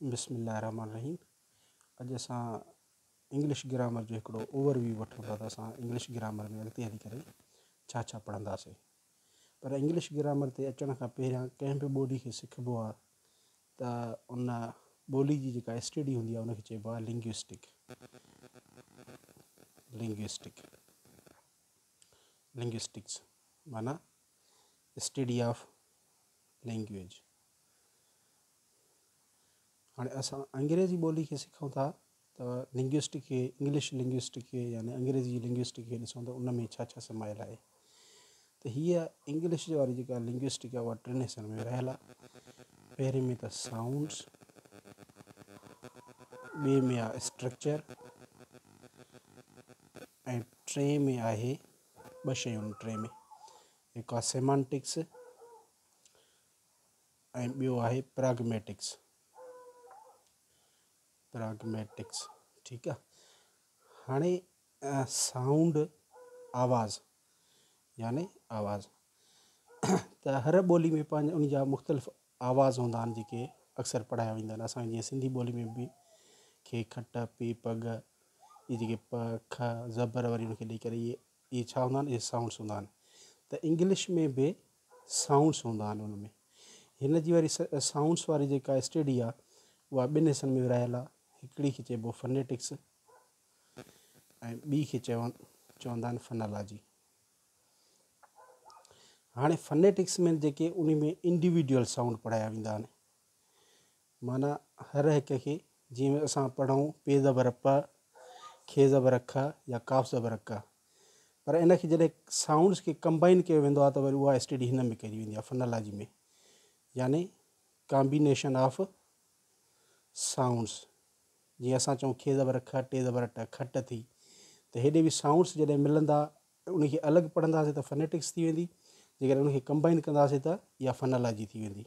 بسم الله الرحمٰن الرحيم اڄ اسان انگلش گرامر جو هڪڙو اوور ويو وٺون ٿا ته اسان انگلش گرامر ۾ اڳتي هلي ڪري ڇا ڇا پڙهنداسين پر انگلش گرامر تي اچڻ کان پهريان ڪنهن به ٻولي کي سکبو آهي ته ان ٻولي جي جيڪا اسٽڊي هوندي آهي ان کي چئبو آهي لنگوسٽڪ لنگوسٽڪ لنگوسٽڪس معنيٰ اسٽڊي آف لينگويج هاڻي اسان انگريزي ٻولي کي سکون ٿا ته لنگوسٽڪ کي انگلش لنگوسٽڪ کي يعني انگريزي جي لنگوسٽڪ کي ڏسون ته ان ۾ ڇا ڇا سمايل آهي ته هيء انگلش واري جيڪا لنگوسٽڪ آهي اها ٽن حصن ۾ ورهايل آهي پهرين ۾ ته سائونڊس ٻئي ۾ آهي اسٽرڪچر ۽ ٽئين ۾ آهي ٻه شيون ٽئين ۾ هڪ آهي سيمانٽڪس ۽ ٻيو آهي پراگميٽڪس پراگميٽڪس ٺيڪ آ هاڻي سائونڊ آواز يعني آواز ته هر ٻولي ۾ پنهنجا ان جا مختلف آواز هوندا آهن جيڪي اڪثر پڙهايا ويندا آهن اسان جيئن سنڌي ٻولي ۾ به کي کٽ پي پڳ اهي جيڪي پک زبر وري ان کي ڏئي ڪري اهي اهي ڇا هوندا آهن اهي سائونڊس هوندا آهن ته انگلش ۾ به سائونڊس هوندا آهن ان ۾ هن جي وري سائونڊس واري جيڪا اسٽڊي آهي اها ٻن حصن ۾ ورهايل آهي هڪڙي کي چئبو فنيٽڪس ۽ ٻي کي چوندا آهن فنالاجي هاڻي فنيٽڪس ۾ جيڪي ان ۾ انڊيويجوئل سائونڊ پڙهايا ويندا آهن معنيٰ هر هڪ کي جيئن اسان پڙهون پي زبر پ، کي زبر ک يا قاف زبر ڪ پر ان کي جڏهن سائونڊس کي ڪمبائن ڪيو ويندو آهي ته وري اها اسٽڊي هن ۾ ڪئي ويندي آهي فنالاجي ۾ يعني ڪامبينيشن آف سائونڊس جيئن اسان چئون کي زبرک ٽي زبر ٽ کٽ ٿي ته هيڏي به سائونڊس جڏهن ملندا ان کي الڳ پڙهنداسين ته فنيٽڪس ٿي ويندي جيڪڏهن ان کي ڪمبائن ڪنداسين ته اها فنالاجي ٿي ويندي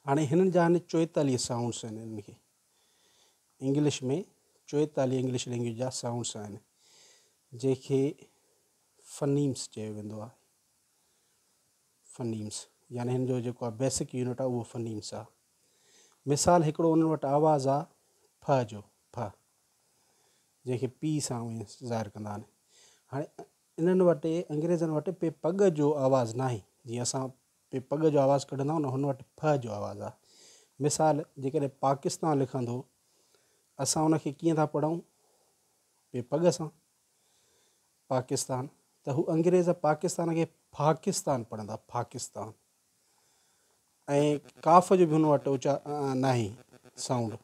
هاڻي هنن جا آهن 44 سائونڊس آهن انهن کي انگلش ۾ 44 انگلش لينگويج جا سائونڊس آهن جنهن کي فنيمس چيو ويندو آهي فنيمس يعني هن جو جيڪو آهي بيسڪ يونٽ آهي اهو فنيمس آهي مثال هڪڙو انهن وٽ آواز آهي ڦ جو ڦ جنهن کي پي سان ظاهر ڪندا آهن هاڻي انهن وٽ انگريزن وٽ پي پڳ جو آواز ناهي جيئن اسان پي پڳ جو آواز ڪڍندا آهيون نه هن وٽ ڦ جو آواز آهي. مثال جيڪڏهن پاڪستان لکندو اسان ان کي ڪيئن ٿا پڙهون پي پڳ سان پاڪستان ته هو انگريز پاڪستان کي ڦاڪستان پڙهندا ڦاڪستان ۽ ڪاف جو به هن وٽ اچا ناهي سائونڊ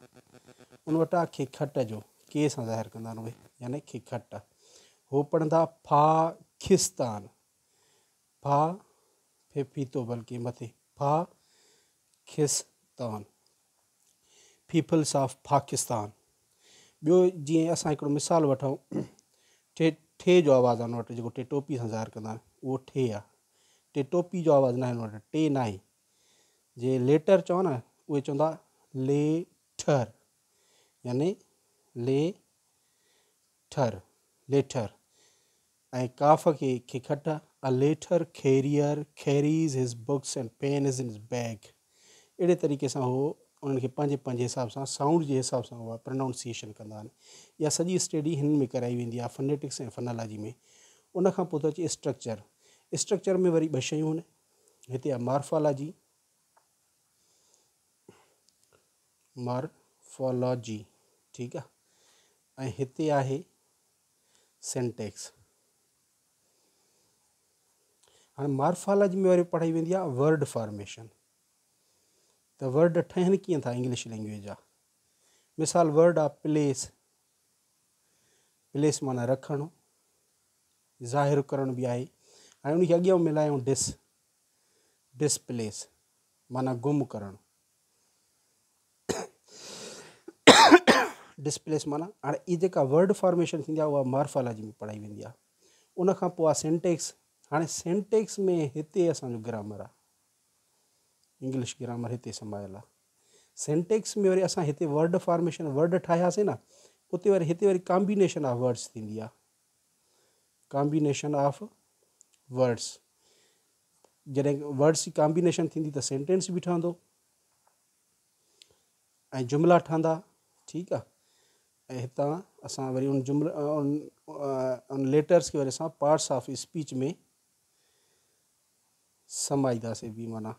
ان وٽ آ کي کٽ جو ڪي سان ظاهر ڪندا آهن اهي يعني کي کٽ هو پڙهندا ڦا کستان ڦا ڦي ڦيتو بلڪه مٿي ڦا کس تان پيپلس آف پاڪستان ٻيو جيئن اسان هڪڙو مثال وٺون ٺي ٺي جو آواز آهي ان وٽ جيڪو ٽي ٽوپي سان ظاهر ڪندا آهن اهو ٺي آهي ٽي ٽوپي جو آواز ناهي ان وٽ ٽي ناهي جي ليٽر چون نه اهي چوندا لي ٺر يعني لي ٺر ليٺر ۽ ڪاف کي کي کٽ A letter carrier carries his books and pens in his bag اهڙي طريقي سان هو انهن کي پنهنجي پنهنجي حساب سان سائونڊ جي حساب سان اها پرنائونسيئيشن ڪندا آهن. اها سڄي اسٽڊي هنن ۾ ڪرائي ويندي آهي فنيٽڪس ۽ فنالاجي ۾. ان کان پوء ٿو اچي اسٽرڪچر. اسٽرڪچر ۾ وري ٻه شيون آهن. هتي آهي مارفالاجي Morphology ٺيڪ آهي ۽ هتي آهي سينٽيڪس. هاڻي مارفالاجي ۾ وري پڙهائي ويندي آهي ورڊ فارميشن ته ورڊ ٺهن ڪيئن ٿا انگلش لينگويج جا مثال ورڊ آ پليس پليس معنی رکڻ ظاهر ڪرڻ به آهي هاڻي ان کي اڳيان ملايون ڊس ڊس پليس معنی گم ڪرڻ ڊسپليس معنيٰ هاڻي هي جيڪا ورڊ فارميشن ٿيندي آهي اها مارفالاجي ۾ پڙهائي ويندي آهي ان کان پوء آهي سينٽيڪس هاڻي سينٽيڪس ۾ هتي اسانجو گرامر آهي انگلش گرامر هتي سمايل آهي سينٽيڪس ۾ وري اسان هتي ورڊ فارميشن ورڊ ٺاهياسين نه اتي وري هتي وري ڪامبينيشن آف ورڊس ٿيندي آهي ڪامبينيشن آف ورڊس جڏهن ورڊس جي ڪامبينيشن ٿيندي ته سينٽينس به ٺهندو ۽ جملا ٺهندا ٺيڪ آ ۽ هتان اسان وري ان جمل ان ان ليٽرس کي وري اسان پارٽس آف اسپيچ ۾ سمائينداسين به معنيٰ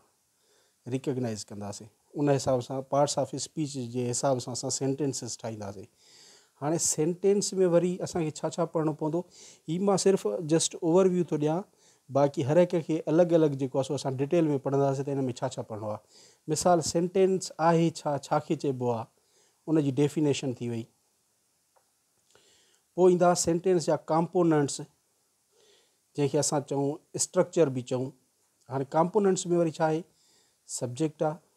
ريڪگنائز ڪنداسين ان حساب سان پارٽس آف اسپيچ جي حساب سان اسان سينٽينسز ٺاهينداسين هاڻي سينٽينس ۾ وري اسانکي ڇا ڇا پڙهڻو پوندو هي مان صرف جسٽ اوور ويو ٿو ڏيان باقي هر هڪ کي الڳ الڳ جيڪو آهي سو اسان ڊيٽيل ۾ پڙهنداسين ته ان ۾ ڇا ڇا پڙهڻو آهي مثال سينٽينس آهي ڇا ڇا کي چئبو آهي ان جي ڊيفينيشن ٿي وئي پوء ايندا سينٽينس جا ڪامپوننٽس جنهن کي اسان چئون اسٽرڪچر به چئون هاڻي ڪامپوننٽس ۾ وري ڇا آهي سبجيڪٽ آهي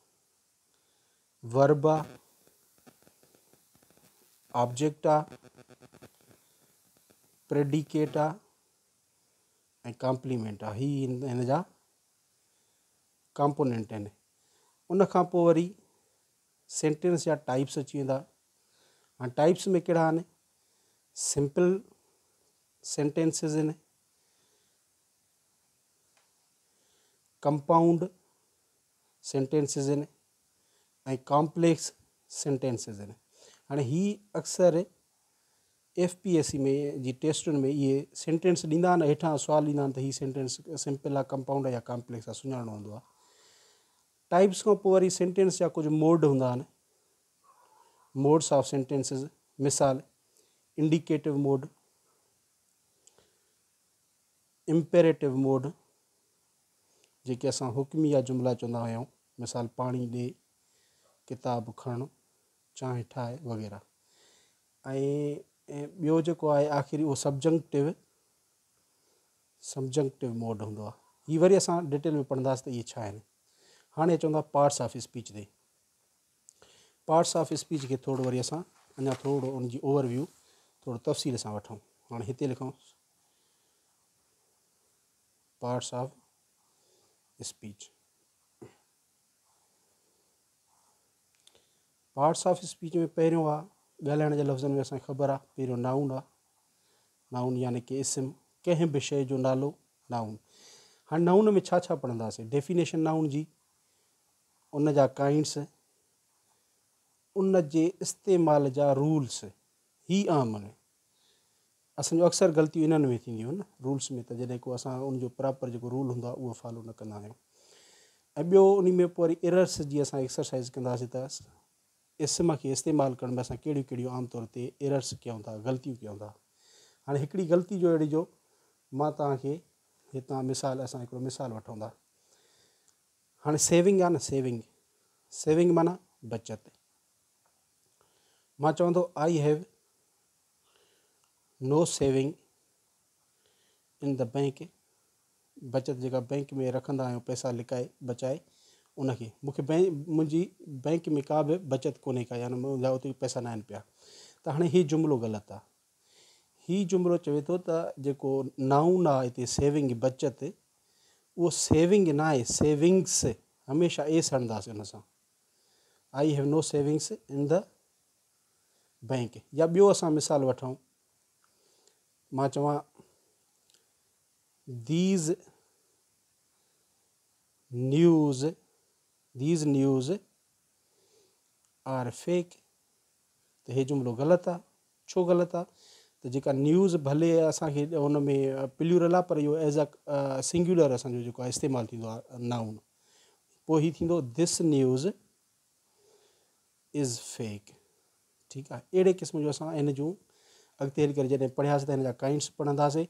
ورب آ آبجيڪٽ آ پريڊيڪيٽ آ ۽ ڪامپليمينٽ آ هي هن جا ڪامپوننٽ آهن ان کان پوء وري سينٽينس جا ٽائپس اچي ويندا هاڻي ٽائپس ۾ ڪهڙا آهن سمپل سينٽينسز آهن ڪمپائونڊ سينٽينسز آهن ۽ ڪامپليڪس سينٽينسز آهن هاڻي هي اڪثر ايف پي ايس سي ۾ جي ٽيسٽن ۾ اهي سينٽينس ڏيندا آهن هيٺان سوال ڏيندا آهن ته هي سينٽينس سمپل آهي ڪمپائونڊ آهي يا ڪامپليڪس آهي سڃاڻڻو هوندو آهي ٽائپس کان پوء وري سينٽينس جا ڪجهه موڊ هوندا آهن موڊس آف سينٽينسز مثال انڊيڪيٽو موڊ امپيريٽو موڊ جيڪي اسان حڪميه جملا چوندا آهيون مثال پاڻي ڏي، ڪتاب کڻ، چانهه ٺاهه وغيره ۽ ٻيو جيڪو آهي آخري اهو سبجنڪٽو Subjunctive mode هوندو آهي. هي وري اسان ڊيٽيل ۾ پڙهنداسين ته اهي ڇا آهن. هاڻي اچون ٿا پارٽس آف اسپيچ تي. پارٽس آف اسپيچ کي ٿورو وري اسان اڃا ٿورو ان جي اوور ويو ٿورو تفصيل سان وٺون. هاڻي هتي لکون parts of speech. Parts of speech ۾ پهريون آ ڳالهائڻ جي لفظن ۾ اسان کي خبر آ پهريون نائون آ نائون يعني ڪي اسم ڪنهن به شيء جو نالو نائون هاڻي نائون ۾ ڇا ڇا پڙهنداسين ڊيفينيشن نائون جي ان جا ڪائنڊس ان جي استعمال جا رولس هي اهم آهن اسان جون اڪثر غلطيون انهن ۾ ٿينديون آهن نه رولس ۾ ته جڏهن ڪو اسان ان جو پراپر جيڪو رول هوندو آهي اهو فالو نه ڪندا آهيون ۽ ٻيو ان ۾ پوء وري ايررس جي اسان ايڪسرسائز ڪنداسين ته اسم کي استعمال ڪرڻ ۾ اسان ڪهڙيون ڪهڙيون عام طور تي ايررس ڪيون ٿا غلطيون ڪيون ٿا هاڻي هڪڙي غلطي جو اهڙي جو مان توهان کي هتان مثال اسان هڪڙو مثال وٺون ٿا هاڻي سيونگ آهي نه سيونگ سيونگ معنيٰ بچت مان چوان ٿو I have no saving in the bank بچت جيڪا بئنڪ ۾ رکندا آهيون پئسا لڪائي بچائي ان کي مون کي بئنڪ منهنجي بئنڪ ۾ ڪا به بچت ڪونهي ڪا يعني منهنجا اتي پئسا ناهن پيا ته هاڻي هي جملو غلط آهي هي جملو چوي ٿو ته جيڪو نائون آهي هتي سيونگ بچت اهو سيونگ ناهي سيونگس هميشه ايس هڻنداسين ان سان I have no savings in the bank يا ٻيو اسان مثال وٺون مان چوان these news these news are fake ته هي جملو غلط آ ڇو غلط آ ته جيڪا نيوز ڀلي اسان کي ان ۾ پليورل آ پر اهو ايز ا سنگيولر اسان جو جيڪو آ استعمال ٿيندو آ نائون پوء هي ٿيندو this news is fake ٺيڪ آ اهڙي قسم جو اسان هن جون اڳتي هلي ڪري جڏهن پڙهياسي ته هن جا ڪائنڊس پڙهنداسي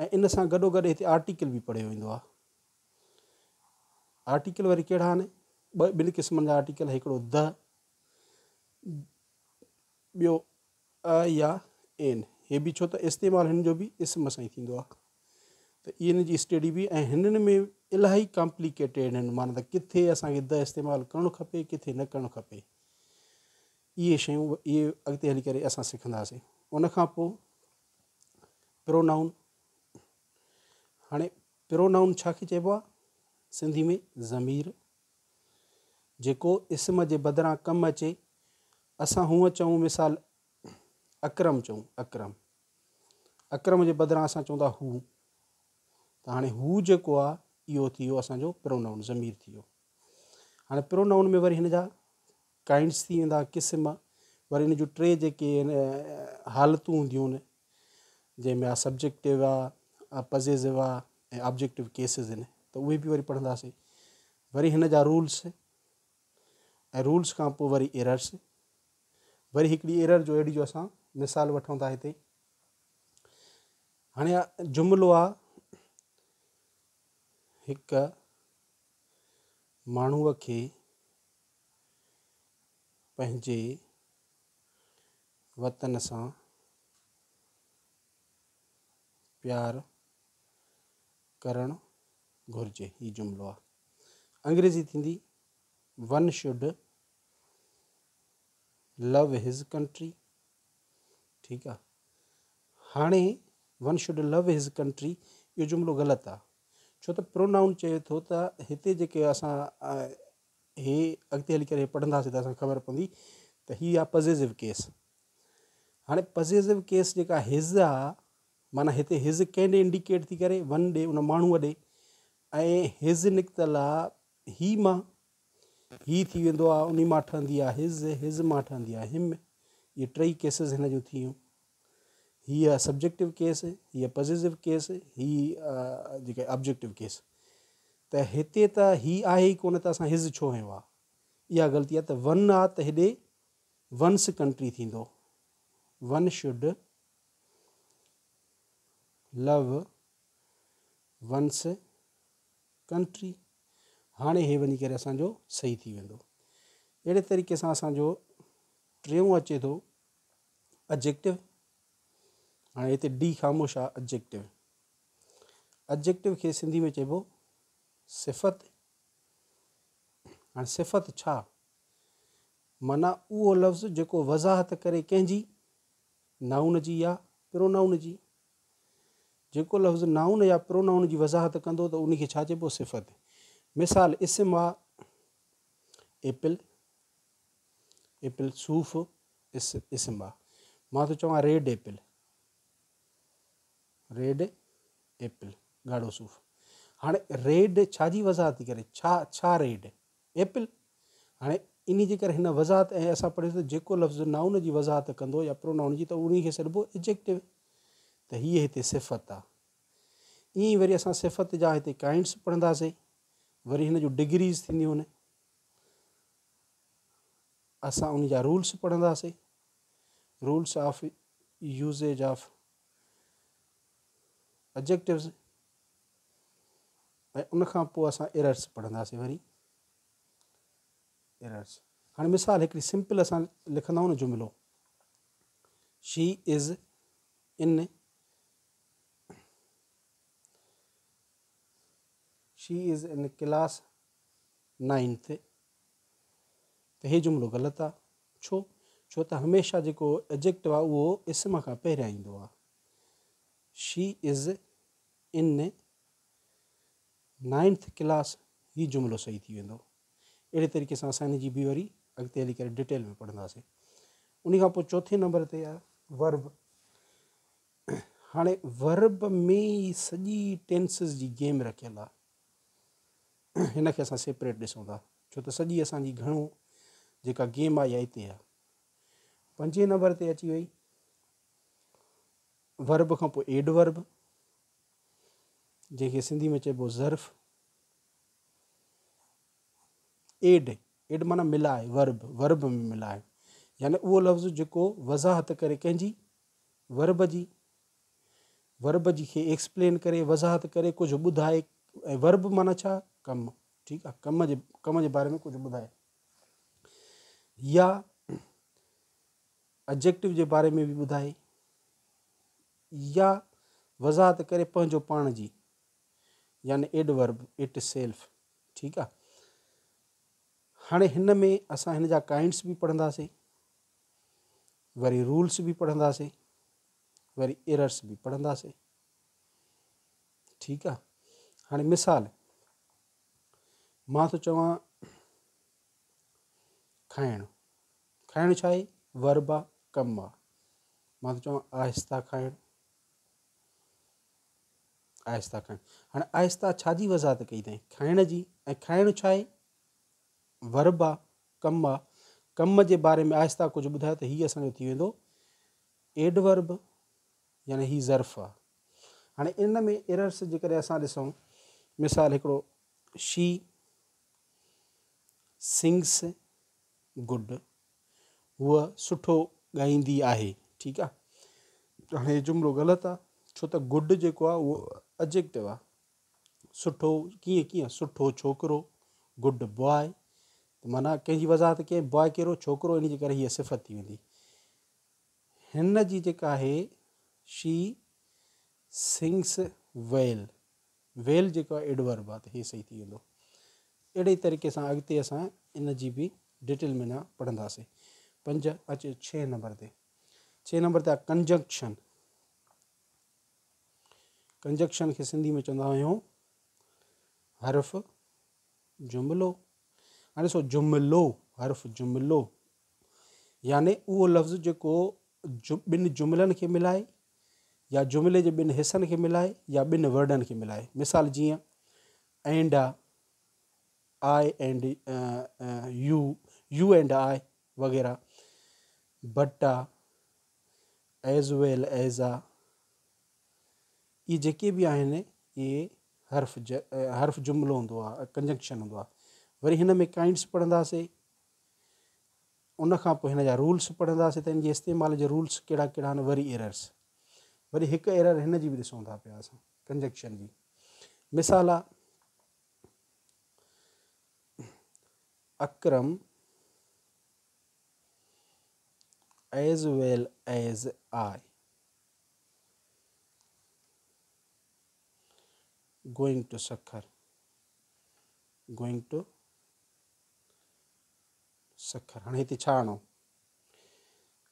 ۽ ان سان گڏو گڏ هتي آرٽيڪل به پڙهيو ويندو آ آرٽيڪل وري ڪهڙا آهن ٻه ٻن قسمن جا آرٽيڪل هڪڙو د ٻيو ا يا اين هي به ڇو ته استعمال هن جو به اسم سان ئي ٿيندو آ ته ان جي اسٽڊي به ۽ هنن ۾ الاهي ڪامپليڪيٽيڊ آهن معنيٰ ته ڪٿي اسان کي د استعمال ڪرڻ کپي ڪٿي نه ڪرڻ کپي اهي شيون اهي اڳتي هلي ڪري اسان سکنداسين ان کان پوء پرونائون هاڻي پرونائون ڇا کي چئبو آهي سنڌي ۾ ضمير جيڪو اسم جي بدران ڪم اچي اسان هونء چئون مثال اڪرم چئون اڪرم اڪرم جي بدران اسان چئون ٿا هو ته هاڻي هو جيڪو آ اهو ٿي ويو اسان جو پرونائون ضمير ٿي ويو هاڻي پرونائون ۾ وري هن جا ڪائنڊس ٿي ويندا قسم، وري ان جون ٽي جيڪي حالتون هونديون آهن جنهن ۾ آ سبجيڪٽو آ، پزيزو آ ۽ آبجيڪٽو ڪيسز آهن ته اهي به وري پڙهنداسين. وري هن جا رولس ۽ رولس کان پوء وري ايررس، وري هڪڙي ايرر جو اهڙي جو اسان مثال وٺون ٿا هتي. هاڻي جملو آ هڪ ماڻهوء کي پنهنجي وطن سان پيار ڪرڻ گهرجي. هي جملو آ. انگريزي ٿيندي one should love his country. ٺيڪ آ. هاڻي one should love his country اهو جملو غلط آ، ڇو ته پرونائون چئي ٿو ته هتي جيڪي اسان هي اڳتي هلي ڪري پڙهنداسين ته اسان کي خبر پوندي ته هي آ پزيزو ڪيس. هاڻي پزيزو ڪيس جيڪا his آ، معنيٰ هتي his ڪنهن ڏي انڊيڪيٽ ٿي ڪري؟ ون ڏي، ان ماڻهوء ڏي، ۽ his نڪتل آ هي مان، هي ٿي ويندو آ، انهي مان ٺهندي آ his, his مان ٺهندي آ هم. اهي ٽئي ڪيسز هن جون ٿي ويون. هيء سبجيڪٽو ڪيس، هيء پزيزو ڪيس، هي جيڪا آبجيڪٽو ڪيس. ته هتي ته هي آهي ئي ڪونه ته اسان his ڇو هنيو آ؟ اها غلطي آ ته ون آ ته هيڏي ونس ڪنٽري ٿيندو. One should love one's country. هاڻي هي وڃي ڪري اسان جو صحيح ٿي ويندو. اهڙي طريقي سان اسان جو ٽيون اچي ٿو ايڊجيڪٽو. هاڻي هتي ڊي خاموش آ، ايڊجيڪٽو. ايڊجيڪٽو کي سنڌي ۾ چئبو صفت. هاڻي صفت ڇا؟ معنيٰ اهو لفظ جيڪو وضاحت ڪري ڪنهن جي؟ نائون جي يا پرونائون جي. جيڪو لفظ نائون يا پرونائون جي وضاحت ڪندو ته ان کي ڇا چئبو؟ صفت. مثال اسم آ ايپل، ايپل صوف اسم آ، مان ٿو چوان ريڊ ايپل، ريڊ ايپل ڳاڙهو صوف. هاڻي ريڊ ڇا جي وضاحت ٿي ڪري؟ ڇا ريڊ ايپل؟ هاڻي انهي جي ڪري هن وضاحت ۽ اسان پڙهيو ته جيڪو لفظ نائون جي وضاحت ڪندو يا پرونائون جي ته انهي کي سڏبو ايجيڪٽو، ته هيء هتي صفت آ. ائين ئي وري اسان صفت جا هتي ڪائنڊس پڙهنداسين، وري هن جون ڊگريز ٿينديون آهن، اسان انهي جا رولس پڙهنداسين، rules of usage of adjectives, ۽ ان کان پوء اسان ايررس پڙهنداسين. وري ايررس، هاڻي مثال هڪڙي سمپل اسان لکندا آهيون نه جملو، she is in, she is in class ninth, ته هي جملو غلط آ. ڇو؟ ڇو ته هميشه جيڪو ايڊجيڪٽو آ اهو اسم کان پهريان ايندو آ. She is in ninth class, هي جملو صحيح ٿي ويندو. اهڙي طريقي سان اسان ان جي به وري اڳتي هلي ڪري ڊيٽيل ۾ پڙهنداسين. ان کان پوء چوٿين نمبر تي آ ورب. هاڻي ورب ۾ ئي سڄي ٽينسز جي گيم رکيل آ. هن کي اسان سيپريٽ ڏسون ٿا ڇو ته سڄي اسان جي گهڻو جيڪا گيم آ اها هتي آ. پنجين نمبر تي اچي وئي ورب کان پوء ايڊ ورب، جنهن کي سنڌي ۾ چئبو ظرف. ايڊ، ايڊ معنيٰ ملائي، ورب، ورب ۾ ملائي، يعني اهو لفظ جيڪو وضاحت ڪري ڪنهن جي؟ ورب جي. ورب جي کي ايڪسپلين ڪري، وضاحت ڪري، ڪجهه ٻڌائي. ۽ ورب معنيٰ ڇا؟ ڪم. ٺيڪ آ، ڪم جي باري ۾ ڪجهه ٻڌائي، يا ايڊجيڪٽو جي باري ۾ به ٻڌائي، يا وضاحت ڪري پنهنجو پاڻ جي، يعني ايڊ ورب it self. ٺيڪ آ، هاڻي هن ۾ اسان هن جا ڪائنڊس به پڙهنداسين، وري رولس به پڙهنداسين، وري ايررس به پڙهنداسين. ٺيڪ آ، هاڻي مثال مان ٿو چوان کائڻ. کائڻ ڇا آهي؟ ورب آ، ڪم آ. مان ٿو چوان آهستا کائڻ، آهستا کائڻ. هاڻي آهستا ڇا جي وضاحت ڪئي اٿائين؟ کائڻ جي. ۽ کائڻ ڇا آهي؟ ورب آ، ڪم آ. ڪم جي باري ۾ آهسته ڪجهه ٻڌايو ته هي اسان جو ٿي ويندو ايڊورب يعني هي ظرف آ. هاڻي ان ۾ ايررس جيڪڏهن اسان ڏسون مثال هڪڙو شي سنگس گڊ هوء سٺو ڳائيندي آهي ٺيڪ آ هاڻي هي جملو غلط آ ڇو ته گڊ جيڪو آ اهو اجيڪٽو آ سٺو ڪيئن ڪيئن سٺو ڇوڪرو گڊ بواء ته معنيٰ ڪنهن جي وضاحت ڪئين بواء ڪهڙو ڇوڪرو ان جي ڪري هيء صفت ٿي ويندي هن جي جيڪا آهي شي سنگس ويل ويل جيڪو آهي ايڊورب آهي ته هي صحيح ٿي ويندو. اهڙي ئي طريقي سان اڳتي اسان ان جي به ڊيٽيل ۾ اڃا پڙهنداسين. پنج اچي ڇهين نمبر تي. ڇهين نمبر تي آهي ڪنجنڪشن. ڪنجنڪشن کي سنڌي ۾ چوندا آهيون حرف جملو. هاڻي ڏسو جملو حرف جملو يعني اهو لفظ جيڪو ٻن جملن کي ملائي يا جملي جي ٻن حصن کي ملائي يا ٻن ورڊن کي ملائي. مثال جيئن and a, I and you, you and I وغيره، but a, as well as آ، اهي جيڪي به آهن اهي حرف حرف جملو هوندو آ، ڪنجنڪشن هوندو آ. وري هن ۾ ڪائنڊس پڙهنداسي. ان کان پوء هن جا رولس پڙهنداسين ته ان جي استعمال جي رولس ڪهڙا ڪهڙا آهن وري ايررس وري هڪ ايرر هن جي به ڏسون ٿا پيا اسان ڪنجنڪشن جي مثال آ Akram as well as I going to Sukkur going to Sukkur هاڻي هتي ڇا هڻو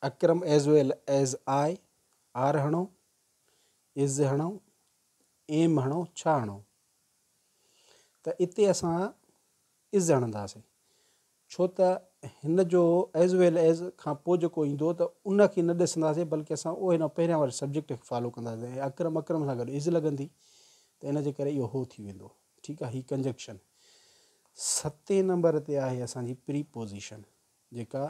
Akram as well as I are هڻو از هڻو ايم هڻو ڇا هڻو ته اتي اسان از هڻنداسين ڇو ته هن جو ايز ويل ايز کان پوء جيڪو ايندو ته ان کي نه ڏسنداسين بلڪه اسان اهو هن پهريان واري سبجيڪٽ کي فالو ڪنداسين ۽ اڪرم اڪرم سان گڏ از لڳندي ته ان جي ڪري اهو هو ٿي ويندو ٺيڪ آهي هي ڪنجنڪشن ستين نمبر تي آهي اسان جي پري پوزيشن جيڪا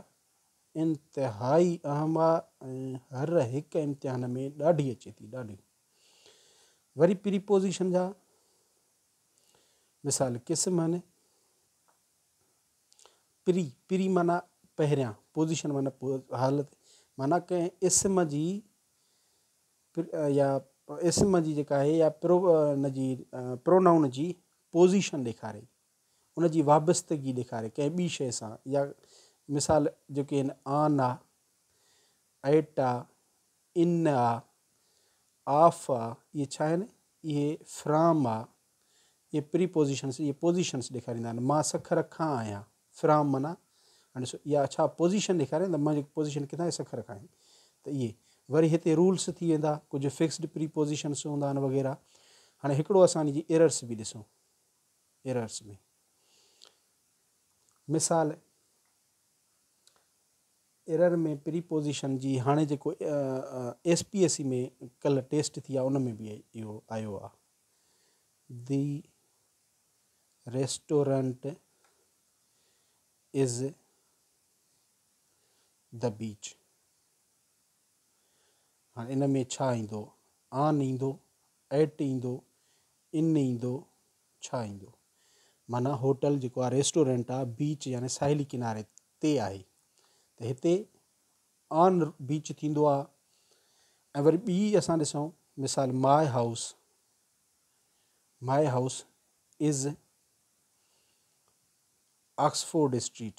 انتهائي اهم آ ۽ هر هڪ امتحان ۾ ڏاڍي اچي ٿي ڏاڍي وري پري پوزيشن جا مثال قسم آهن پري پري معنيٰ پهريان پوزيشن معنيٰ حالت معنيٰ ڪنهن اسم جي يا اسم جي جيڪا آهي يا پرو ان جي پرونائون جي پوزيشن ڏيکاري ان جي وابستگي ڏيکاري ڪنهن ٻي شيء سان يا مثال جيڪي آهن آن آ ايٽ آ ان آ آف آ اهي ڇا آهن اهي فرام آ اهي پري پوزيشنس اهي پوزيشنس ڏيکاريندا آهن مان سکر کان آهيان فرام معنيٰ هاڻي ڏسو اها ڇا پوزيشن ڏيکاري ته منهنجي پوزيشن ڪٿان آهي سکر کان آهي ته اهي وري هتي رولس ٿي ويندا ڪجهه فڪسڊ پري پوزيشنس هوندا آهن وغيره هاڻي هڪڙو اسان ان جي ايررس به ڏسون ايررس ۾ مثال ايرر ۾ پري پوزيشن جي هاڻي جيڪو ايس پي ايس سي ۾ ڪلهه ٽيسٽ ٿي آهي ان ۾ به اهو آيو آهي the restaurant is the beach هاڻي ان ۾ ڇا ايندو آن ايندو ايٽ ايندو ان ايندو ڇا ايندو معنيٰ هوٽل جيڪو آهي ريسٽورنٽ آهي بيچ يعني ساحلي ڪناري تي آهي ته هتي آن بيچ ٿيندو آهي ۽ وري ٻي اسان ڏسون مثال my house my house is Oxford street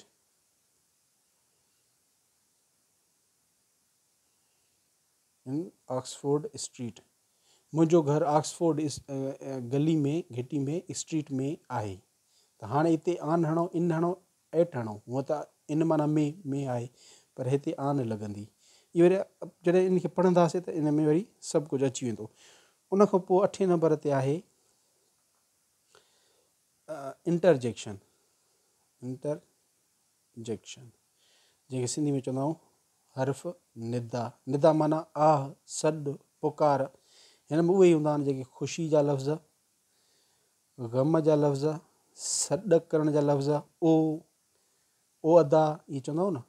in Oxford street منهنجو گهر آڪسفورڊ گلي ۾ گهٽي ۾ اسٽريٽ ۾ آهي ته هاڻي هتي آن هڻو ان هڻو ايٽ هڻو هونء ته ان معنيٰ ۾ ۾ آهي پر هتي آن لڳندي اهي وري جڏهن ان کي پڙهنداسين ته ان ۾ وري سڀ ڪجهه اچي ويندو ان کان پوء اٺين نمبر تي آهي انٽرجيڪشن انٽرجيڪشن جنهن کي سنڌي ۾ چوندا آهيون حرف ندا ندا معنيٰ آه سڏ پڪار هن ۾ اهي هوندا آهن جيڪي خوشي جا لفظ غم جا لفظ سڏ ڪرڻ جا لفظ او او ادا ائين چوندا آهيون نه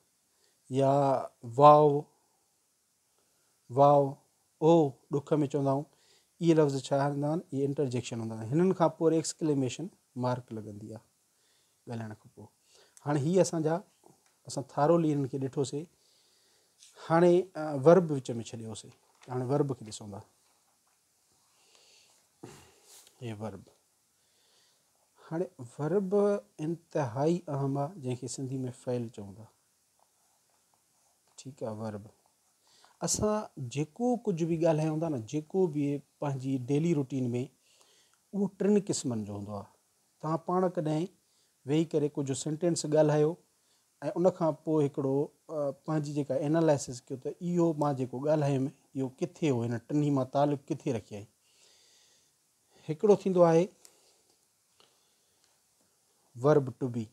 يا واو، واو، او ڏک ۾ چوندا آهيون، اهي لفظ ڇا هوندا آهن؟ اهي انٽرجيڪشن هوندا آهن. هنن کان پوء وري ايڪسڪليميشن مارڪ لڳندي آهي ڳالهائڻ کان پوء. هاڻي هي اسان جا اسان ٿارولي هنن کي ڏٺوسي. هاڻي ورب وچ ۾ ڇڏيوسي. هاڻي ورب کي ڏسون ٿا. هي ورب. هاڻي ورب انتهائي اهم آهي جنهن کي سنڌي ۾ فعل چئون ٿا. ٺيڪ آ ورب اسان جيڪو ڪجهه به ڳالهايون ٿا نه جيڪو به پنهنجي ڊيلي روٽين ۾ اهو ٽن قسمن جو هوندو آهي توهان پاڻ ڪڏهن ويهي ڪري ڪجهه سينٽينس ڳالهايو ۽ ان کان پوء هڪڙو پنهنجي جيڪا انالائسس ڪيو ته اهو مان جيڪو ڳالهايم اهو ڪٿي هو هن ٽنهي مان تعلق ڪٿي رکيائين هڪڙو ٿيندو آهي verb to be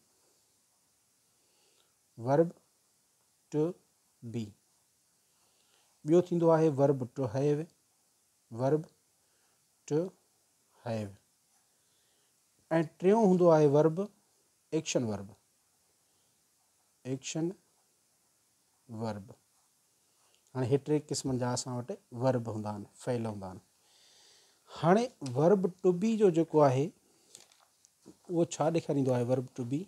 verb to be ٻيو ٿيندو آهي verb to have verb to have ۽ ٽيون هوندو آهي verb action verb action verb هاڻي هي ٽي قسمن جا اسان وٽ ورب هوندا آهن فعل هوندا آهن هاڻي ورب ٽو بي جو جيڪو آهي اهو ڇا ڏيکاريندو آهي verb to be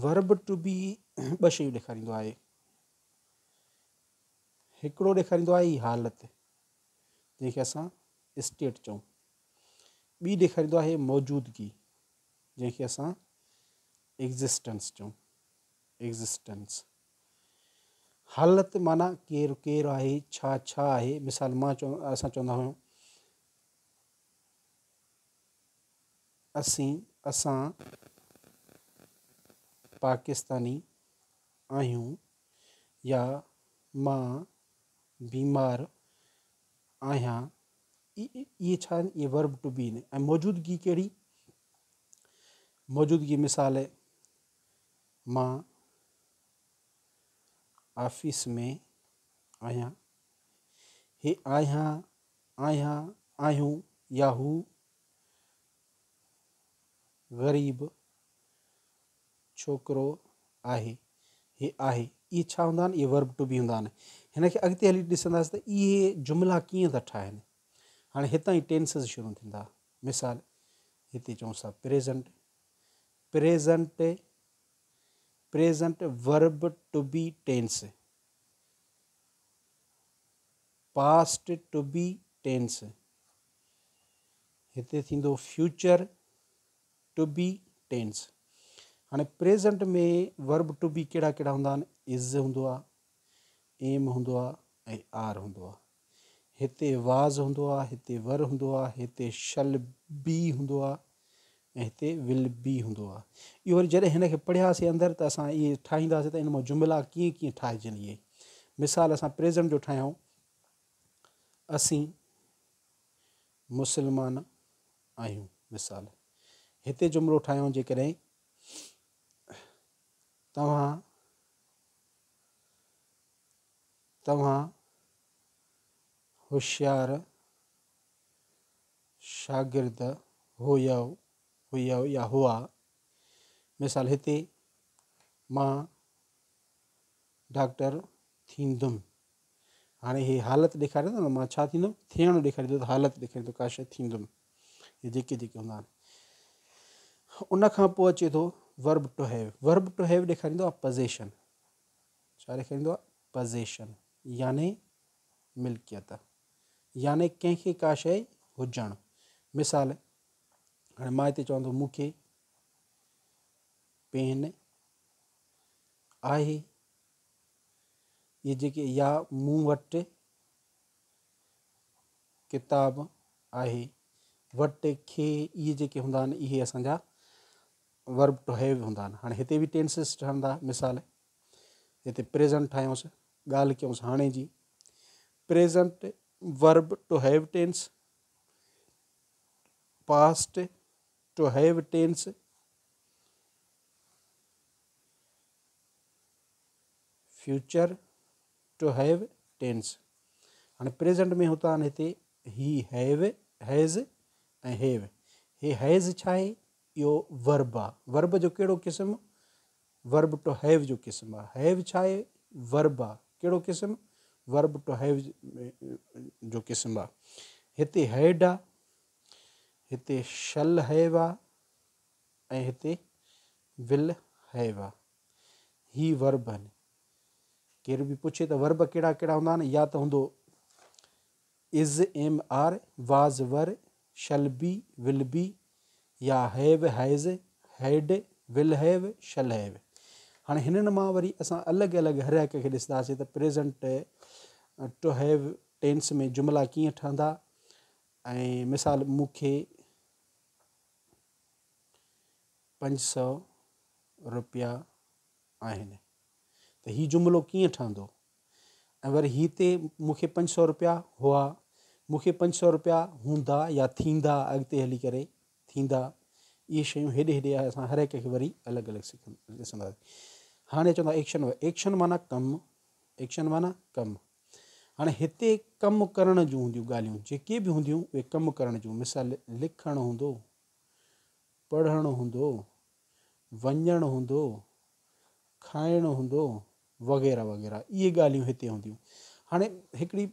verb to be ٻه شيون ڏيکاريندو آهي هڪڙو ڏيکاريندو آهي حالت جنهن کي اسان اسٽيٽ چئون ٻي ڏيکاريندو آهي موجودگي جنهن کي اسان ايگزسٽنس چئون ايگزسٽنس حالت معنيٰ ڪير ڪير آهي ڇا ڇا آهي مثال مان چون اسان چوندا آهيون اسين، اسان، پاڪستاني آهيون يا مان بيمار آهيان. اهي ڇا آهن؟ اهي ورب ٽو بي آهن. ۽ موجودگي ڪهڙي؟ موجودگي مثال مان آفيس ۾ آهيان. هي آهيان، آهيان، آهيون يا هو غريب ڇوڪرو آهي. هي آهي. اهي ڇا هوندا آهن؟ اهي ورب ٽو بي هوندا آهن. هن کي اڳتي هلي ڏسنداسين ته اهي جملا ڪيئن ٿا ٺاهن. هاڻي هتان ئي ٽينسز شروع ٿيندا. مثال هتي چئون ٿا present, present, present verb to be tense, past to be tense. هتي ٿيندو فيوچر ٽو بي ٽينس. هاڻي پريزنٽ ۾ ورب ٽو بي ڪهڙا ڪهڙا هوندا آهن؟ از هوندو آهي، ايم هوندو آهي ۽ آر هوندو آهي. هتي واز هوندو آهي، هتي ور هوندو آهي، هتي شل بي هوندو آهي ۽ هتي ول بي هوندو آهي. اهو وري جڏهن هن کي پڙهياسين اندر ته اسان اهي ٺاهينداسين ته ان مان جملا ڪيئن ڪيئن ٺاهجن اهي. مثال اسان پريزنٽ جو ٺاهيون اسين مسلمان آهيون مثال هتي جملو ٺاهيون جيڪڏهن توهان توهان هوشيار شاگرد هيو هيو يا هئا مثال هتي مان ڊاڪٽر ٿيندم هاڻي هي حالت ڏيکاري ٿو نه مان ڇا ٿيندم ٿيڻ ڏيکاريندو ته حالت ڏيکاريندو ڪا شيء ٿيندم هي جيڪي جيڪي هوندا آهن ان کان پوء اچي ٿو verb to have verb to have ڏيکاريندو آهي پزيشن ڇا ڏيکاريندو آهي پزيشن يعني ملڪيت يعني ڪنهن کي ڪا شيء هجڻ مثال هاڻي مان هتي چوان ٿو مون کي پين آهي اهي جيڪي يا مون وٽ ڪتاب آهي، وٽ، کي، اهي جيڪي هوندا آهن اهي اسان جا ورب ٽو هيو هوندا آهن. هاڻي هتي به ٽينسز ٺهندا مثال هتي پريزنٽ ٺاهيونس ڳالهه ڪيونس هاڻي جي present verb to have tense past to have tense future to have tense هاڻي پريزنٽ ۾ هتان هتي هي هيو هيز ۽ هيو هي هيز ڇا آهي اهو ورب آ. ورب جو ڪهڙو قسم؟ ورب ٽو have جو قسم آ. هيو ڇا آهي؟ ورب آ. ڪهڙو قسم؟ ورب ٽو have جو قسم آ. هتي هيڊ آ، هتي شل have آ ۽ هتي ول have آ. هي ورب آهن. ڪير به پڇي ته ورب ڪهڙا ڪهڙا هوندا آهن؟ يا ته هوندو is, am, are, was, were, shall be, will be يا have, has, had, will have, shall have. هاڻي هنن مان وري اسان الڳ الڳ هر هڪ کي ڏسنداسين ته پريزنٽ ٽو have tense ۾ جملا ڪيئن ٺهندا ۽ مثال مون کي 500 روپيا آهن ته هي جملو ڪيئن ٺهندو ۽ وري هتي مون کي 500 روپيا هئا، مون کي 500 روپيا هوندا يا ٿيندا اڳتي هلي ڪري ٿيندا، اهي شيون هيڏي هيڏي اسان هر هڪ کي وري الڳ الڳ ڏسنداسين. هاڻي چوندا ايڪشن، ايڪشن معنيٰ ڪم، ايڪشن معنيٰ ڪم. هاڻي هتي ڪم ڪرڻ جون هونديون ڳالهيون، جيڪي به هونديون اهي ڪم ڪرڻ جون، مثال لکڻ هوندو، پڙهڻ هوندو، وڃڻ هوندو، کائڻ هوندو، وغيره وغيره اهي ڳالهيون هتي هونديون. هاڻي هڪڙي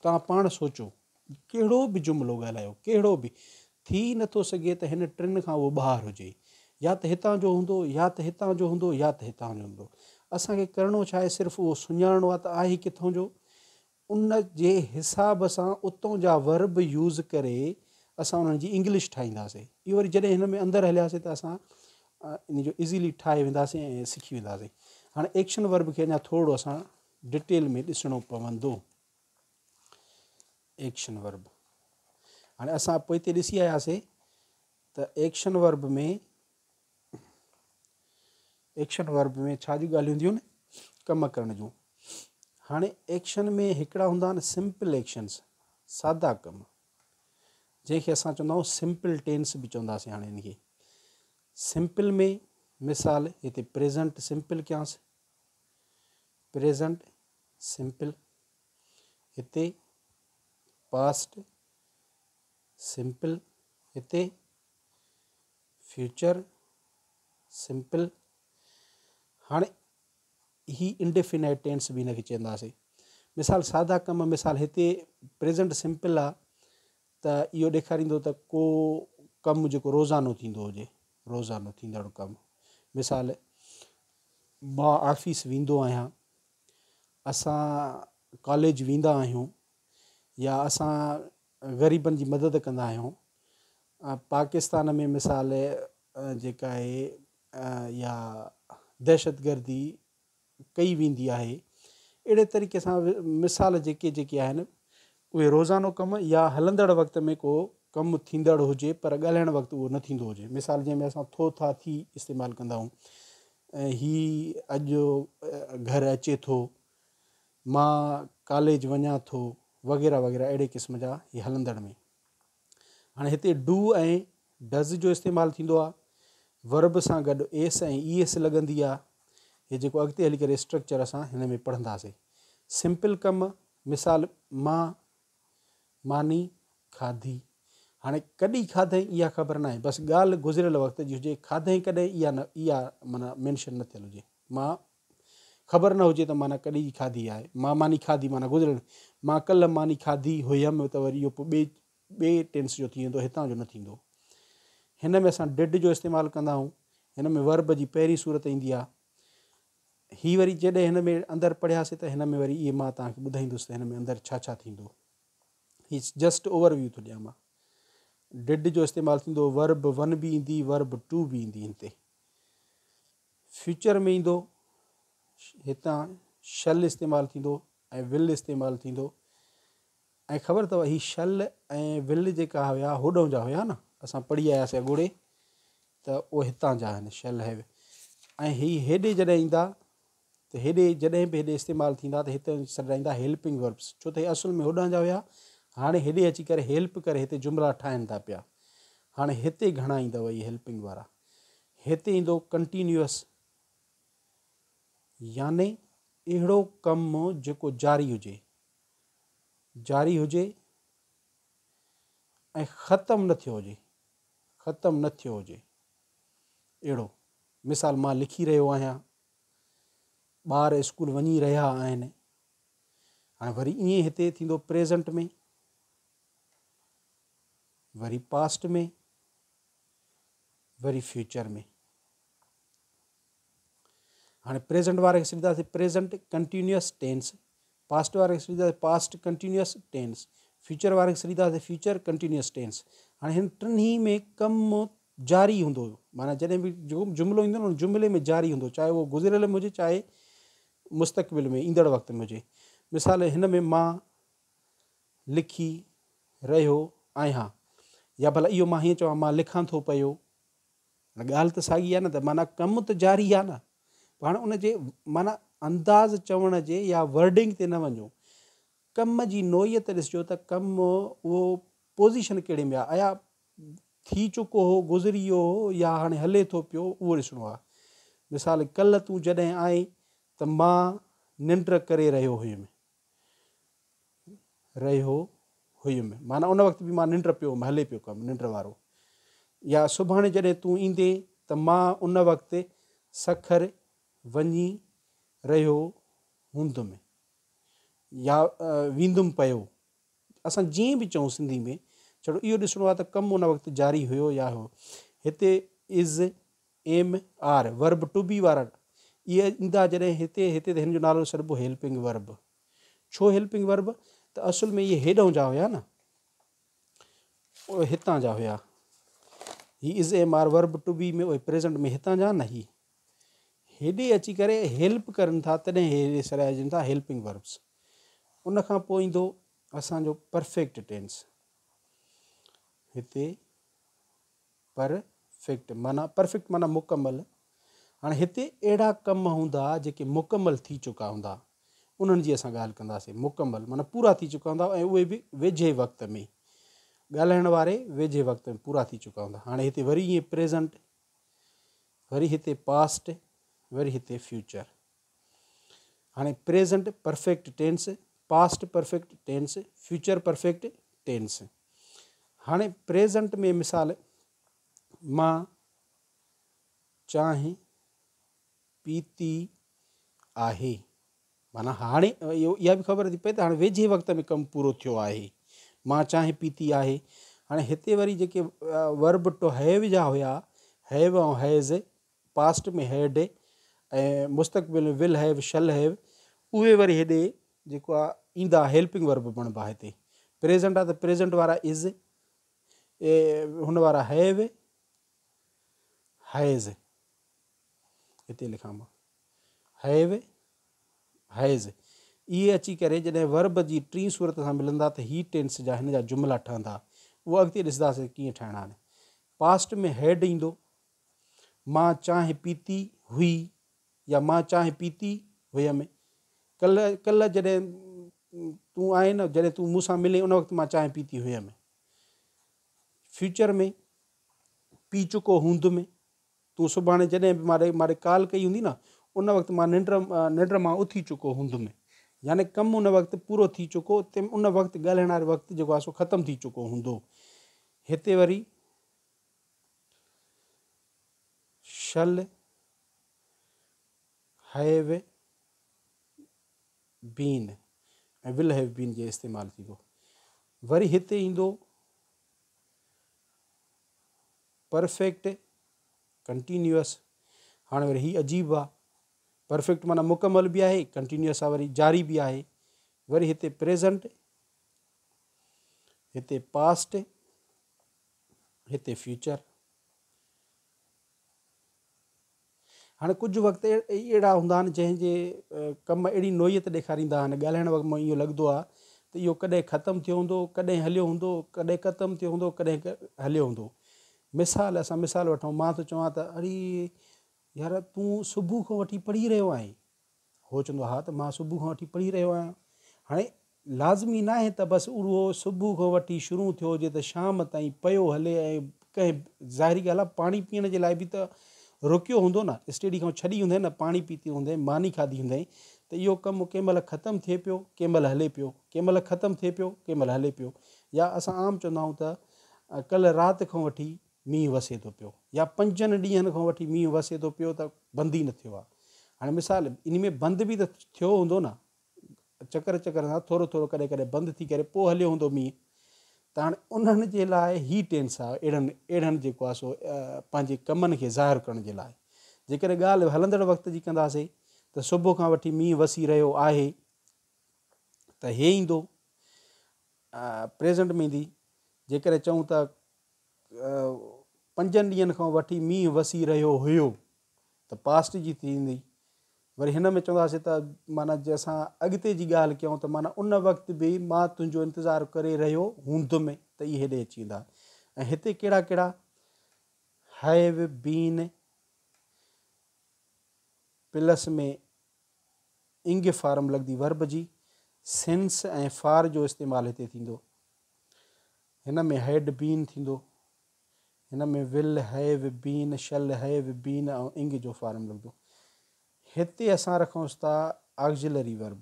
توهان پاڻ سوچو ڪهڙو به جملو ڳالهايو ڪهڙو به ٿي نٿو سگهي ته هن ٽن کان اهو ٻاهر هجي يا ته هتان جو هوندو يا ته هتان جو هوندو يا ته هتان جو هوندو. اسان کي ڪرڻو ڇا آهي صرف اهو سڃاڻڻو آهي ته آهي ڪٿان جو ان جي حساب سان اتون جا ورب يوز ڪري اسان انهن جي انگلش ٺاهينداسين. اهو وري جڏهن هن ۾ اندر هلياسين ته اسان ان جو ايزيلي ٺاهي وينداسين ۽ سکي وينداسين. هاڻي ايڪشن ورب کي اڃا ٿورو اسان ڊٽيل ۾ ڏسڻو پوندو. ايڪشن ورب هاڻي اسان پوئتي ڏسي آياسين ته ايڪشن ورب ۾ ايڪشن ورب ۾ ڇا جون ڳالهيون هونديون آهن؟ ڪم ڪرڻ جون. هاڻي ايڪشن ۾ هڪڙا هوندا آهن سمپل ايڪشنس، سادا ڪم، جنهن کي اسان چوندا آهيون سمپل ٽينس به چونداسين. هاڻي ان کي سمپل ۾ مثال هتي پريزنٽ سمپل ڪيانس، پريزنٽ سمپل، هتي پاسٽ سمپل، هتي فيوچر سمپل. هاڻي هي انڊيفينائٽ ٽينس به هن کي چونداسين. مثال سادا ڪم، مثال هتي پريزنٽ سمپل آ ته اهو ڏيکاريندو ته ڪو ڪم جيڪو روزانو ٿيندو هجي، روزانو ٿيندڙ ڪم. مثال مان آفيس ويندو آهيان، اسان ڪاليج ويندا آهيون، يا اسان غريبن جي مدد ڪندا آهيون. پاڪستان ۾ مثال جيڪا آهي يا دهشتگردي ڪئي ويندي آهي. اهڙي طريقي سان مثال جيڪي جيڪي آهن اهي روزانو ڪم يا هلندڙ وقت ۾ ڪو ڪم ٿيندڙ هجي پر ڳالهائڻ وقت اهو نه ٿيندو هجي. مثال جنهن ۾ اسان ٿو ٿا ٿي استعمال ڪندا آهيون، هي اڄ گهر اچي ٿو، مان ڪاليج وڃان ٿو وغيره وغيره اهڙي قسم جا هي هلندڙ ۾. هاڻي هتي do ۽ does جو استعمال ٿيندو آهي. ورب سان گڏ ايس ۽ اي ايس لڳندي آهي. هي جيڪو اڳتي هلي ڪري اسٽرڪچر اسان هن ۾ پڙهنداسين. سمپل ڪم، مثال مان ماني کاڌي. هاڻي ڪڏهن کاڌئين اها خبر ناهي، بس ڳالهه گذريل وقت جي هجي، کاڌئين ڪڏهن اها نه اها معنيٰ مينشن نه ٿيل هجي. مان خبر نه هجي ته معنيٰ ڪڏهن جي کاڌي آهي. مان ماني کاڌي معنيٰ گذريل. مان ڪلهه ماني کاڌي هيم ته وري اهو پوء ٻئي ٻئي ٽينس جو ٿي ويندو، هتان جو نه ٿيندو. هن ۾ اسان did جو استعمال ڪندا آهيون. هن ۾ ورب جي پهرين صورت ايندي آهي. هي وري جڏهن هن ۾ اندر پڙهياسين ته هن ۾ وري اهي مان توهان کي ٻڌائيندس ته هن ۾ اندر ڇا ڇا ٿيندو. هي جسٽ اوور ويو ٿو ڏيان مان. Did جو استعمال ٿيندو، ورب ون به ايندي، ورب ٽو به ايندي هن تي. فيوچر ۾ ايندو، هتان شل استعمال ٿيندو ۽ ول استعمال ٿيندو. ۽ خبر اٿو هي شل ۽ ول جيڪا هيا هوڏهون جا هيا نه، اسان پڙهي آياسي اڳوڙي ته اهي هتان جا آهن شل have. ۽ هي هيڏي جڏهن ايندا ته هيڏي جڏهن به هيڏي استعمال ٿيندا ته هتي سڏرائيندا هيلپنگ وربس، ڇو ته هي اصل ۾ هوڏانهن جا هيا، هاڻي هيڏي اچي ڪري هيلپ ڪري هتي جملا ٺاهن ٿا پيا. هاڻي هتي گهڻا ايندو اهي هيلپنگ وارا. هتي ايندو ڪنٽينيوس يعني اهڙو ڪم جيڪو جاري هجي، جاري هجي ۽ ختم نه ٿيو هجي، ختم نه ٿيو هجي اهڙو مثال مان لکي رهيو آهيان، ٻار اسڪول وڃي رهيا آهن. هاڻي وري ائين هتي ٿيندو پريزنٽ ۾، وري پاسٽ ۾، وري فيوچر ۾. هاڻي پريزنٽ واري کي سڏينداسين پريزنٽ ڪنٽينيوس ٽينس، پاسٽ واري کي سڏينداسين پاسٽ ڪنٽينيوس ٽينس، فيوچر واري کي سڏينداسين فيوچر ڪنٽينيوس ٽينس. هاڻي هن ٽنهي ۾ ڪم جاري هوندو، معنيٰ جڏهن به جملو ايندو نه ان جملي ۾ جاري هوندو، چاهي اهو گذريل ۾ هجي چاهي مستقبل ۾ ايندڙ وقت ۾ هجي. مثال هن ۾ مان لکي رهيو آهيان، يا ڀلا اهو مان هيئن چوان مان لکان ٿو پيو، ڳالهه ته ساڳي آهي نه، ته معنيٰ ڪم ته جاري آهي نه، پر هاڻي ان جي معنيٰ انداز چوڻ جي يا ورڊنگ تي نه وڃو، ڪم جي نوعيت ڏسجو ته ڪم اهو پوزيشن ڪهڙي ۾ آهي، آيا ٿي چڪو هو، گذري ويو هو يا هاڻي هلي ٿو پيو، اهو ڏسڻو آهي. مثال ڪلهه تون جڏهن آئين ته مان ننڊ ڪري رهيو هيم. رهيو هيم معنيٰ ان وقت به مان ننڊ پيو هيم، هلي پيو ڪم ننڊ وارو. يا سڀاڻي جڏهن تون ايندين ته مان ان وقت سکر وڃي رهيو هوندم يا ويندم پيو. اسان جيئن به چئون سنڌي ۾ ڇڙو اهو ڏسڻو آهي ته ڪم ان وقت جاري هيو يا هو. هتي is, am, are, verb to be وارا اهي ايندا جڏهن هتي هتي ته هن جو نالو سڏبو هيلپنگ ورب. ڇو هيلپنگ ورب ته اصل ۾ اهي هيڏهون جا هيا نه، اهي هتان جا هيا. هي is, am, are verb to be ۾ اهي پريزنٽ ۾ هتان جا نه، هي هيڏي اچي ڪري هيلپ ڪرن ٿا تڏهن هي هيڏي سڏائجن ٿا هيلپنگ وربس. ان کان پوء ايندو اسان جو پرفيڪٽ ٽينس. هتي پر فيڪٽ معنيٰ پرفيڪٽ معنيٰ مڪمل. هاڻي هتي اهڙا ڪم هوندا جيڪي مڪمل ٿي چڪا هوندا، انهن جي اسان ڳالهه ڪنداسين. مڪمل معنيٰ پورا ٿي چڪا هوندا ۽ اهي به ويجهي وقت ۾، ڳالهائڻ واري ويجهي وقت ۾ پورا ٿي چڪا هوندا. هاڻي هتي وري ائين پريزنٽ، وري هتي پاسٽ، وري هتي فيوچر. هاڻي present perfect tense, past perfect tense, future perfect tense. هاڻي پريزنٽ ۾ مثال مان چانهه پيتي آهي، معنيٰ هاڻي اها به خبر ٿي پئي ته هاڻي ويجهي وقت ۾ ڪم پورو ٿيو آهي، مان چانهه پيتي آهي. هاڻي هتي وري جيڪي ورب ٽو have جا هيا، have ۽ has, past ۾ had ۽ مستقبل ۾ ول have, شل have, اهي وري هيڏي جيڪو آ ايندا هيلپنگ ورب بڻبا. هتي پريزنٽ آ ته پريزنٽ وارا از، هن وارا have, has, هتي لکان مان have, has, اهي اچي ڪري جڏهن ورب جي ٽين صورت سان ملندا ته هي ٽينس جا هن جا جملا ٺهندا. اهو اڳتي ڏسنداسين ڪيئن ٺاهڻا آهن. پاسٽ ۾ هيڊ ايندو، مان چانهه پيتي هئي يا مان چانهه پيتي هيم. ڪلهه ڪلهه جڏهن تون آئين نه، جڏهن تون مون سان ملين ان وقت مان چانهه پيتي هيم. فيوچر ۾ پي چڪو هوندم. تون سڀاڻي جڏهن به ماڏي ماڏي ڪال ڪئي هوندي نه ان وقت مان ننڊ ننڊ مان اٿي چڪو هوندم. يعني ڪم ان وقت پورو ٿي چڪو، ان وقت ڳالهائڻ واري وقت جيڪو آهي سو ختم ٿي چڪو هوندو. هتي وري شل have been ۽ will have been جي استعمال ٿيندو. وري هتي ايندو پرفيڪٽ ڪنٽينيوس. هاڻي وري هي عجيب آ، پرفيڪٽ معنيٰ مڪمل به آهي، ڪنٽينيوس آ وري جاري به آهي. وري هتي پريزنٽ، هتي پاسٽ، هتي فيوچر. هاڻي ڪجهه وقت اهڙا هوندا آهن جنهن جي ڪم اهڙي نوعيت ڏيکاريندا آهن، ڳالهائڻ وقت اهو لڳندو آهي ته اهو ڪڏهن ختم ٿيو هوندو، ڪڏهن هليو هوندو، ڪڏهن ختم ٿيو هوندو، ڪڏهن هليو هوندو. مثال اسان مثال وٺون، مان ٿو چوان ته اڙي يار تون صبح کان وٺي پڙهي رهيو آهين. هو چوندو ها ته مان صبح کان وٺي پڙهي رهيو آهيان. هاڻي لازمي ناهي ته بس اهو صبح کان وٺي شروع ٿيو هجي ته شام تائين پيو هلي ۽ ڪنهن ظاهري ڳالهه آهي پاڻي پيئڻ جي لاء به ته رڪيو هوندو نه، اسٽيڊي کان ڇڏي هوندائين نه، پاڻي پيتي هوندائين، ماني کاڌي هوندائين ته اهو ڪم ڪنهن مهل ختم ٿئي پيو، ڪنهن مهل هلي پيو، ڪنهن مهل ختم ٿئي پيو، ڪنهن مهل هلي پيو. يا اسان عام چوندا آهيون ته ڪلهه رات کان وٺي مينهن وسي ٿو پيو يا پنجن ڏينهن کان وٺي مينهن وسي ٿو پيو ته بند ئي نه ٿيو آهي. هاڻي مثال ان ۾ بند به ته ٿيو هوندو نه، چڪر چڪر سان ٿورو ٿورو ڪڏهن ڪڏهن بند ٿي ڪري پوء هليو هوندو مينهن ته هاڻي انهن جي لاء هي ٽينس آهي اهڙن اهڙن جيڪو آهي سو پنهنجي ڪمن کي ظاهر ڪرڻ جي لاء. جيڪڏهن ڳالهه هلندڙ وقت جي ڪنداسين ته صبح کان وٺي مينهن وسي رهيو آهي ته هي ايندو پريزنٽ ۾ ايندي. جيڪڏهن چئون ته پنجن ڏينهن کان وٺي مينهن وسي رهيو هيو ته پاسٽ جي ٿيندي. وري هن ۾ چونداسين ته معنيٰ جي اسان اڳتي جي ڳالهه ڪيون ته معنيٰ ان وقت به مان تنهنجو انتظار ڪري رهيو هوندم ته اهي هيڏي اچي ويندا. ۽ هتي ڪهڙا ڪهڙا have been plus ۾ ing form لڳندي ورب جي، سنس ۽ فار جو استعمال هتي ٿيندو. هن ۾ هيڊ بين ٿيندو. هن ۾ will have been, shall have been ۽ ing جو فارم لڳندو. هتي اسان رکونس ٿا آگزلري ورب.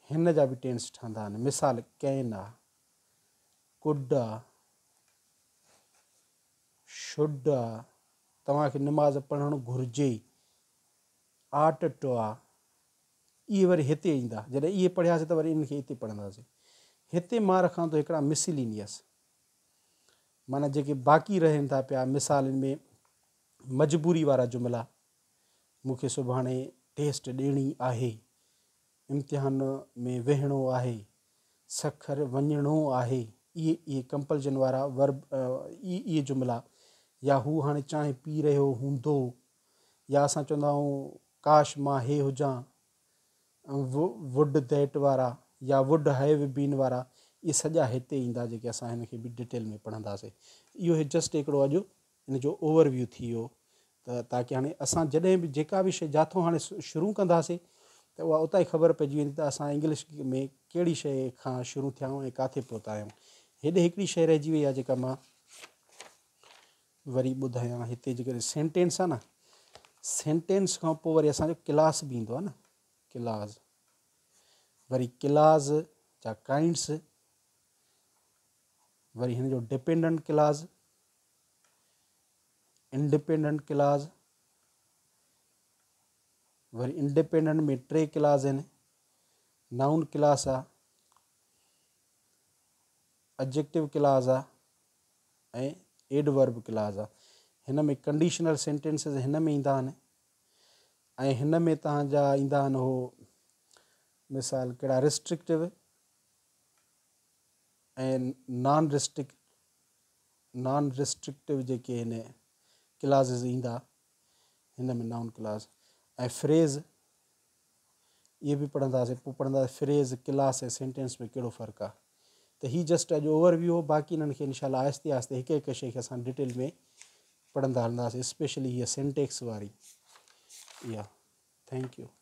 هن جا به ٽينس ٺهندا آهن. مثال ڪين آ، ڪڊ آ، should آ، توهان کي نماز پڙهڻ گهرجي، آٽ ٽو آ، اهي وري هتي ايندا. جڏهن اهي پڙهياسين ته وري انهن کي هتي پڙهنداسين. هتي مان رکان ٿو هڪڙا مسلينيس، معنيٰ جيڪي باقي رهن ٿا پيا مثالن ۾ مجبوري وارا جملا، مون کي سڀاڻي ٽيسٽ ڏيڻي آهي، امتحان ۾ ويهڻو آهي، سکر وڃڻو آهي، اهي اهي ڪمپلجن وارا ورب اهي اهي جملا يا هو هاڻي چانهه پي رهيو هوندو يا اسان چوندا آهيون ڪاش مان هي هجان، وڊ that وارا يا وڊ have been وارا اهي سڄا هتي ايندا جيڪي اسان هن کي به ڊيٽيل ۾ پڙهنداسين. اهو هي جسٽ هڪڙو اڄ ان جو اوور ويو ٿي ويو ته تاڪي هاڻي اسان جڏهن به جيڪا به شيء جاٿو هاڻي شروع ڪنداسين ته اها اتان ئي خبر پئجي ويندي ته اسان انگلش ۾ ڪهڙي شيء کان شروع ٿيا آهيون ۽ ڪاٿي پهتا آهيون. هيڏي هڪڙي شيء رهجي وئي آهي جيڪا مان وري ٻڌايان هتي جيڪڏهن سينٽينس آهي نه سينٽينس کان پوء وري اسانجو ڪلاس به ايندو آهي نه ڪلاس وري ڪلاس جا ڪائنڊس وري هن جو ڊپينڊنٽ ڪلاس انڊيپينڊنٽ ڪلاز وري انڊيپينڊنٽ ۾ ٽي ڪلاز آهن نائون ڪلاس آ ايڊجيڪٽو ڪلاز آ ۽ ايڊورب ڪلاز آ. هن ۾ ڪنڊيشنل سينٽينسز هن ۾ ايندا آهن ۽ هن ۾ توهان جا ايندا آهن هو مثال ڪهڙا ريسٽرڪٽو ۽ نان ريسٽرڪ نان ريسٽرڪٽو جيڪي هن ڪلازز ايندا هن ۾ نائون ڪلاز ۽ فريز اهي به پڙهنداسين پوء پڙهنداسين فريز، ڪلاس ۽ سينٽينس ۾ ڪهڙو فرق آهي ته هي جسٽ اڄ اوور ويو هو باقي انهن کي انشاء الله آهستي آهستي هڪ هڪ شي کي اسان ڊيٽيل ۾ پڙهندا هلنداسين اسپيشلي هيء سينٽيڪس واري اها thank you.